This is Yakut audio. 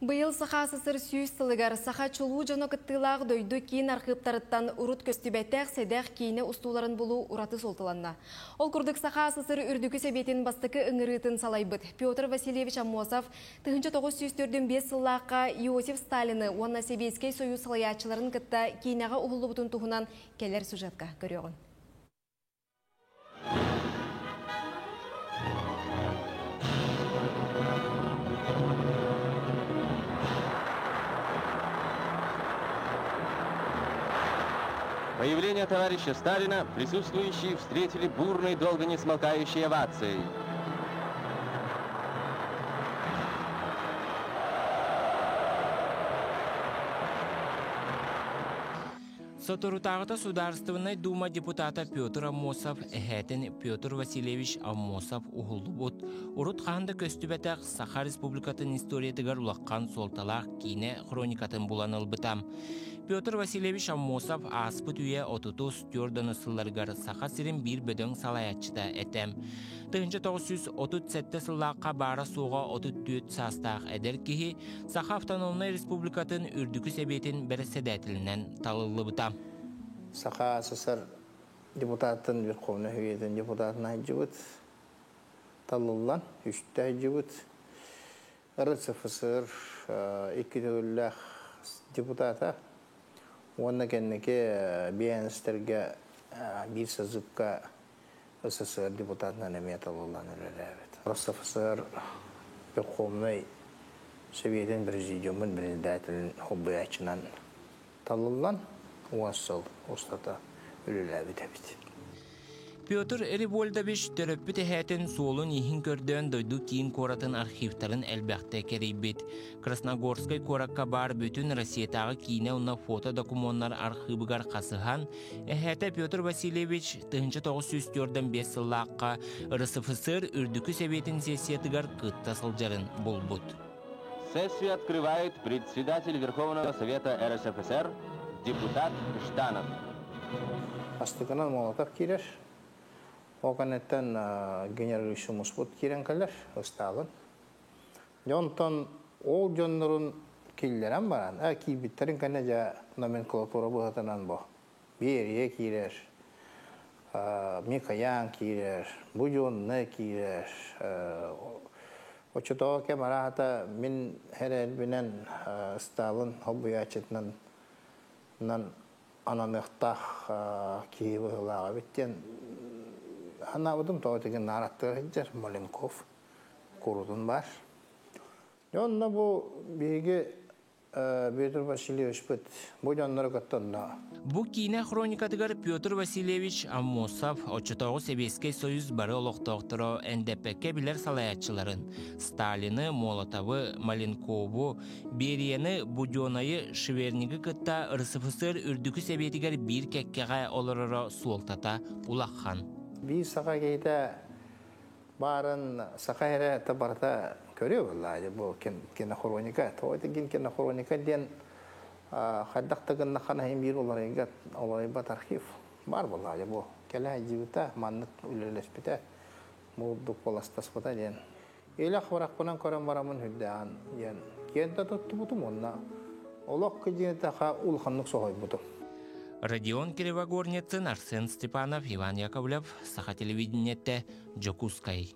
Быйыл Саха АССР 100 сылыгар саха чулуу дьоно кыттыылаах дойду киин архыыптарыттан урут көстүбэтэх сэдэх киинэ устууларын булуу ураты суолталанна. Ол курдук Саха АССР Үрдүкү Сэбиэтин бастакы ыҥырыытын салайбыт Петр Васильевич Аммосов 1945 сыллаахха Иосиф Сталины уонна Сэбиэскэй Сойуус салайааччыларын кытта киинэҕэ уһуллубутун туһунан кэлэр сюжетка көрүөҕүн. Появление товарища Сталина присутствующие встретили бурной, долго не смолкающей овацией. Соторутааҕыта Судаарыстыбаннай Дума депутата Петр Аммосов эһээтин Петр Васильевич Аммосов уһуллубут, урут хаһан да көстүбэтэх Саха Республикатын историятыгар улахан суолталаах киинэ хроникатын булан ылбыта. Петр Васильевич Аммосов ааспыт үйэ отутус түөрт сылларыгар Саха сирин биир бөдөҥ салайааччыта этэ. 1937 сыллаахха баара-суоҕа 34 саастаах эдэр киһи Саха автономнай республикатын Үрдүкү Сэбиэтин бэрэссэдээтэлинэн талыллыбыта. Саха СССР депутатын Верховнай Советын депутатын айдьыбыт, талыллан, үстэ айдьыбыт. РСФСР икки төгүллээх депутата уонна кэнники биэнстергэ биир созывка СССР депутатынан эмиэ талыллан үлэлээбит. РСФСР Верховнай Советын Президиумун председателин холбуйааччынан талыллан 10 сыл устата үлэлээбит эбит. Петр Револьдович төрөппүт эһээтин суолун-ииһин көрдөөн дойду киин куоратын архивтарын элбэхтэ кэрийбит. Красногорскай куоракка баар бүтүн Россиятааҕы киинэ уонна фото докумуоннар архыыбыгар хасыһан, эһээтэ Петр Васильевич 1945 сыллаахха РСФСР Үрдүкү Сэбиэтин сессиятыгар кытта сылдьарын булбут. Сессию открывает председатель Верховного Совета РСФСР депутат Жданов. Астыкынан Молотов киирэр. Ол кэнниттэн генералиссимуспут киирэн кэлэр, Ыстаалын. Дьэ онтон ол дьоннорун киллэрэн баран, киирбиттэрин кэннэ дьэ номенклатура быһытынан бу Берия киирэр, Микоян киирэр, Буденный киирэр. Оччотооҕу кэм араата мин эрэлбинэн Ыстаалын холбуйааччытынан ананыахтаах киһи быһыылаах эбит диэн санаабытым. Тоҕо тигин наараттыгар сылдьар Маленков курутун баар. Онно бу биһиги Петр Васильевичпыт бу дьоннору кытта онно. Бу киинэ хроникатыгар Петр Васильевич Аммосов оччотооҕу Сэбиэскэй Союз бары олохтоохторо эндэппэккэ билэр салайааччыларын Сталины, Молотовы, Маленкову, Берияны, Буденайы, Швернигы кытта РСФСР Үрдүкү Сэбиэтигэр биир кэккэҕэ олороро суолтата улахан. Биир саха киһитэ баарын саха эрэ барыта көрүө буоллаа бу кинохроника тоҕо этигин кинохроника диэн хайдах да гыннаххына иһин биир уларыйгат уларыйбат архив баар буоллаа бу кэлэ дьибита маннык үлэлэспитэ мурдук баластаспыта диэн илэх барахпынан көрөн бараммын үрдээҕин диэн киэн да туттубутум уонна олох кыдьыытаха улаханнык соһуйбутум. Родион Кривогорницын, Арсен Степанов, Иван Яковлев, Саха телевидениетэ, Дьокуускай.